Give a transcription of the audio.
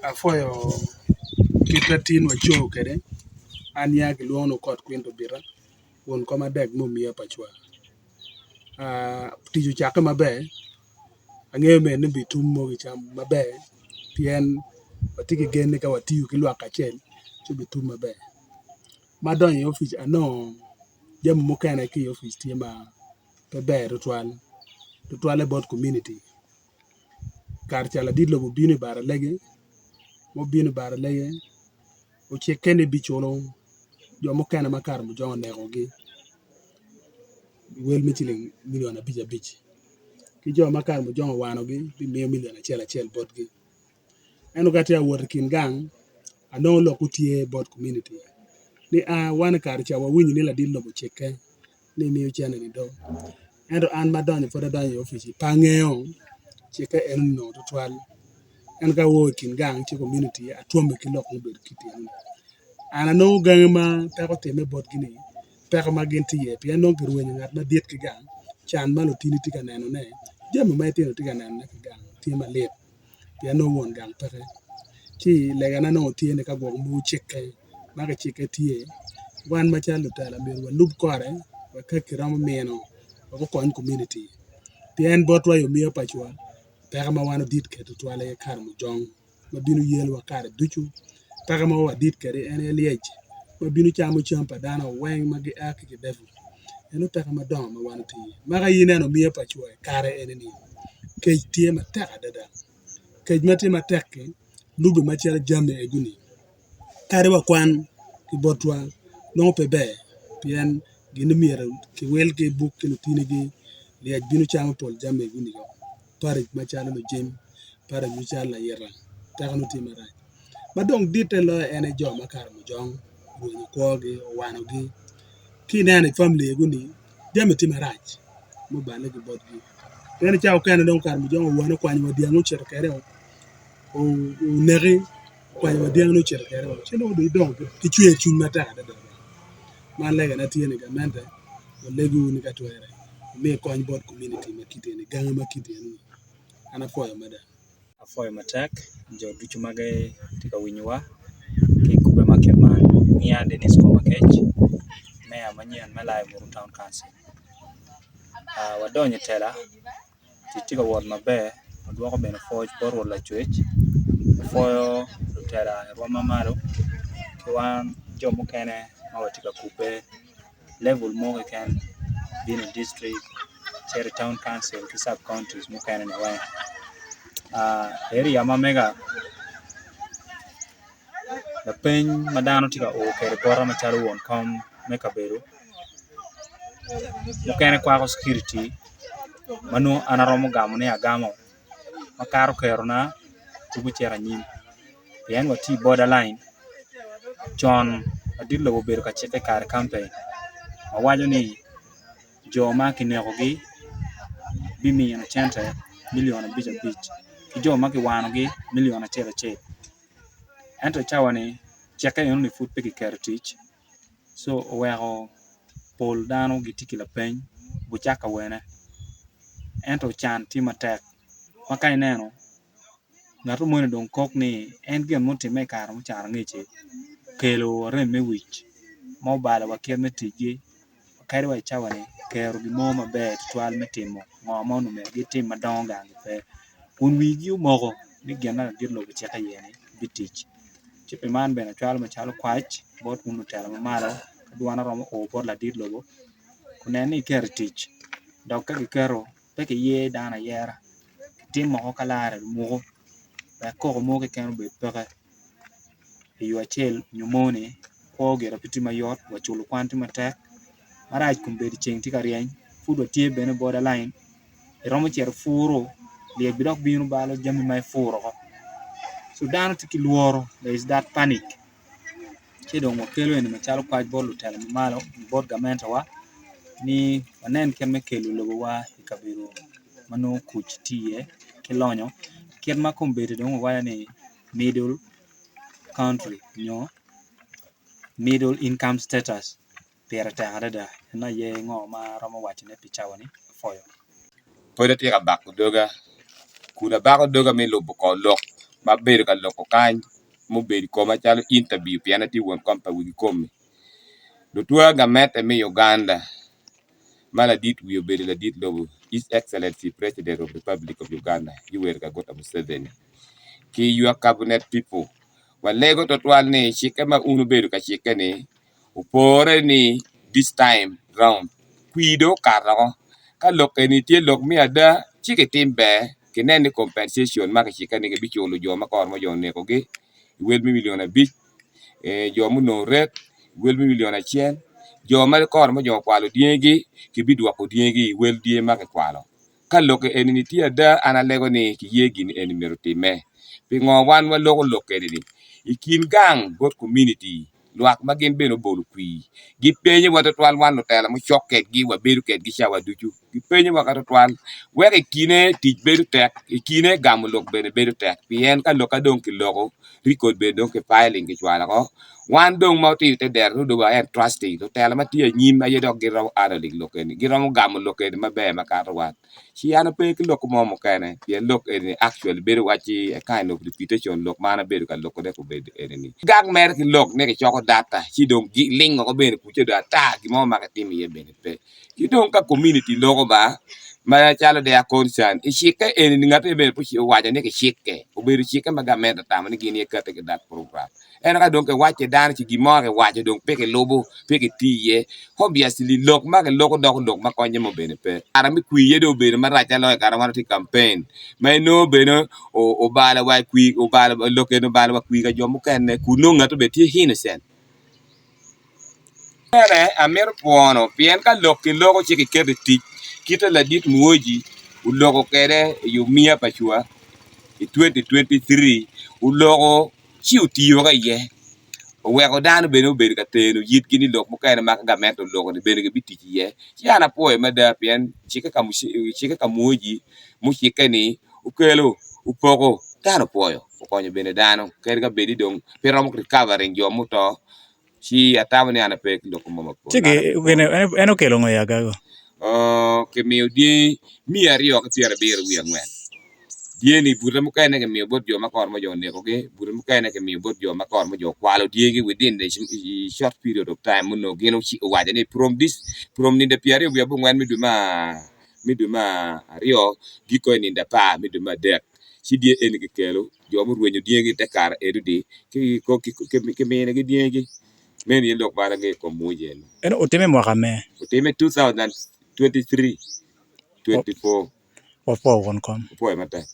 Apwoyo kit ma tin waco kwede an nya kilwongo ni Okot Kwin Rubita won kom adek me omiya pa cwa tic ocakke maber angeyo bene ni bitum mogo i cam maber pien watye ki gen ni ka watiyo ki lwak kacel ci obitum maber. Ma adonyo i opic anongo jami mukene ki i opic tye ma pe ber tutwal tutwalle bot kominiti kare ca ladit lobo obino i bar alege ma obino i bar alege ocikke ni ebiculo jo mukene ma karamojong onekogi wel me ciling milion abic abic ki jo ma karamojong owanogi bimiyo milion acel acel botgi ento ka atye ka wot i kin gang anongo lok gutye bot kominiti ni aa wan i kare ca wawinyo ni ladit lobo ocikke ni emiyo cente-ni do ento an ma adonyo pud adonyo i opic-ci pe angeyo cikke eno ni nongo tutwal ento ka ao i kin gang ci kominiti atwomme ki lok mubedo kit eno-ni an anongo gangi ma peko otimme botgi-ni peko ma gin tye iye pien nongo kirwenyo ngat madit ki gang can ma lutini tye ka nenone jami ma itino tye ka nenone ki gang tye malit. Pien nongo won gang peke ci legana nongo tye ni ka gwok mogo ocikke ma kicikke tye wan macalo lutela myero walub kore wek ka kiromo mino wek okony kominiti pien botwa i omiyo paciwa peko ma wan wadit kwede tutwal aye kare mujong ma bino yelowa kare ducu peko ma wadit kwede en aye lyec ma bino camo cam pa dano weng ma gia ki kidepo eno peko madongo ma wan watye iye maka in ineno omiyo paciwa i kare eni-ni kec tye matek adada kec ma tye matek-ki lube macalo jami ego-ni kadi wa kwan ki botwa nongo pe ber pien gin myero kiwil ki buk ki lutinigi lyec bino camo pol jami ego-ni paric macalo lujim paric macalo layita peko nongo tye marac ma dong ditte loyo en aye jo ma kare mujong orwenyo kwogi owanogi ki ineno i famili ego-ni jami tye marac mubale ki botgi pien i cawa mukene dong kare mujong owane okwanyo wa dyang ocito kwede oneki okwanyo wa dyangi ocito kwede ci nongo dong idong ki cwer cwiny matek adada man legana tye ni gamente walego ni ka twere wumi kony bot kominiti ma kiti eni gangi ma kiti eni an apwoyo mada. Apwoyo matek jo ducu ma gitye ka winyowa ki i kubbe ma kit man ngiya Denis Komakec meya manyen me Layo Muru Town Council wadonyo i tela tic tye ka wot maber wadwoko bene pwoc bot Rwot Lacwec wapwoyo lutela i rwom ma malo ki wan jo mukene ma watye ka kubbe level mo keken bino i dictrik cito i taun kancil ki cab kaunti mukene ni weng area ma mega lapeny ma dano tye ka o kwede bota macalo won kom me kabedo mukene kwako cukiriti ma nongo an aromo gamo ni agamo makato kerona pe gucito anyim pien watye i boda lain con ladit lobo obedo ka cikke i kare kampen ma waco ni jo ma kinekogi bimiyo cente milion abic abic ki jo ma kiwanogi milion acel acel ento i cawa-ni cikke enoni pud pe kiketo i tic co oweko pol dano gitye ki lapeny gucako awene ento can tye matek ma ka ineno ngat moni dong kok ni en gin mutimme i kare mucato angec-ci okelo arem me wic ma obalo wa kit me ticgi kadi wa i cawa-ni kero gin mo maber tutwal me timo ngo ma onongo myero gitim ma dongo gang-gi pe kun wigi omoko ni gin ma ladit lobo ociko iye-ni bitic. Ci pi man bene acwalo macalo kwac bot wun lutela ma malo ka dwana romo o bot ladit lobo onen ni iketo i tic dok ka kiketo pe kiyer dano ayera kitimo woko ka larre omuko wek koko mo keken obed peke i yo acel nyo moni kwo gire pe tye mayot wa culo kwan tye matek marac kombeddi ceng tye ka ryeny pud watye bene i boda lain iromo cito ipuro lyec bene dok bino balo jami ma ipuro woko co dano tye ki lworo there is that panic ci dong wakelo eni macalo kwac bot lutela ma malo bot gamentewa ni wanen kit me kelo lobowa i kabedo ma nongo kuc tye iye ki lonyo kit ma kombeddi dong wawaco ni middle country nyo middle income status pire tek adada en aye ngo ma aromo wacone pi cawa-ni apwoyo. Pwod atye ka bako doga kun abako doga me lubo kor lok. ma abedo ka loko kany mubedo i koma calo interview pien atye won kom pa wegi komi. Lutwa gamente me Uganda ma ladit wiye obedo ladit lobo His Excellency President of Republic of Uganda Yoweri Kaguta Museveni ki your cabinet people walego twatwal ni cikke ma un wubedo ka cikke-ni Opore ni this time round kwir dong okato woko. Ka lok eni tye lok me ada ci kitim ber kinen ni compensation ma kicikke ni kibiculo jo ma kore mo jo onekogi i wel me million abic, jo munongo ret i wel me million acel, jo ma kore mo jo okwalo dyangigi kibidwoko dyangigi i wel dyangi ma kikwalo. Ka lok eni tye ada an alego ni kiye gin eni myero otimme. Pingo wan waloko lok eni-ni i kin gang bot kominiti? Lwak ma gin bene obolo kwir gipenyowa twatwal wan lutela mucok kedgi wabedo kedgi cawa ducu gipenyowa ka twatwal wek i kine tic bedo tek i kine gamo lok bene bedo tek pien ka lokka dong kiloko record bene dong ki filing kicwalo oko wan dong ma watye i te dero nongo dong wa entrusting lutela ma tye anyim aye dok giromo handling lok eni giromo gamo lok eni maber makato wan. Ci an ape ki lok mo mukene pien lok eni actually bedo wacci a kind of reputation lok ma an abedo ka lokone obedo eni-ni. Gak mere ki lok ni kicoko data ci dong giling woko bene kuca dong ata gin mo ma kitimo iye bene pe. Ki dong ka community loko ba macalo they are concerned i cikke eni ngat aye bene pe owaco ni kicikke obedo cikke ma gamente otamo ni gin aye kati ki that program. Ento ka dong kiwacci dano ci gin mo kiwaco dong pe kilubo, pe kitiyo iye, obviously lok ma kiloko doko lok ma konye mo bene pe. Kare me kwir iye dong obedo marac aloyo i kare ma wan watye i kampen ma inongo bene obalo wa kwir obalo lok eni obalo wa kwir ka jo mukene kun nongo ngat bene tye innocent. Bene amito pwono pien ka lok kiloko ci kiketo i tic kite ladit Muoji oloko kwede i omiya pa cwa i 2023 oloko ci otiyo ka iye, oweko dano bene obedo ka teno yitgi ni lok mukene ma gamente oloko-ni bene gibitic iye. Ci an apwoyo mada pien cikke ka mwoji mucikke-ni okelo opoko dano opwoyo okonyo bene dano kadi ka bed ni dong pe romo recovering jo muto ci atamo ni an ape ki lok mo mapol. Ci en okelo ngo i agago? Kimiyo dyangi miya aryo ki pyerabiro wiye angwen. Dyeni bute mukene kimiyo bot jo ma kore mo jo onekogi, bute mukene kimiyo bot jo ma kore mo jo okwalo dyegi within the short period of time munongo gin owaco ni from this from nindo pyeraryo wiye abongwen me dwe me dwe me aryo giko i nindo apar me dwe me adek ci dye eni kikelo jo murwenyo dyegi i te kare eno-ni kiminigi dyegi. Meno aye lok ma an angeyo i kom mwoc eni. Ento otimme mwaka me? Otimme 2023, 24. Wapwo wun kom. Wapwoyo matek.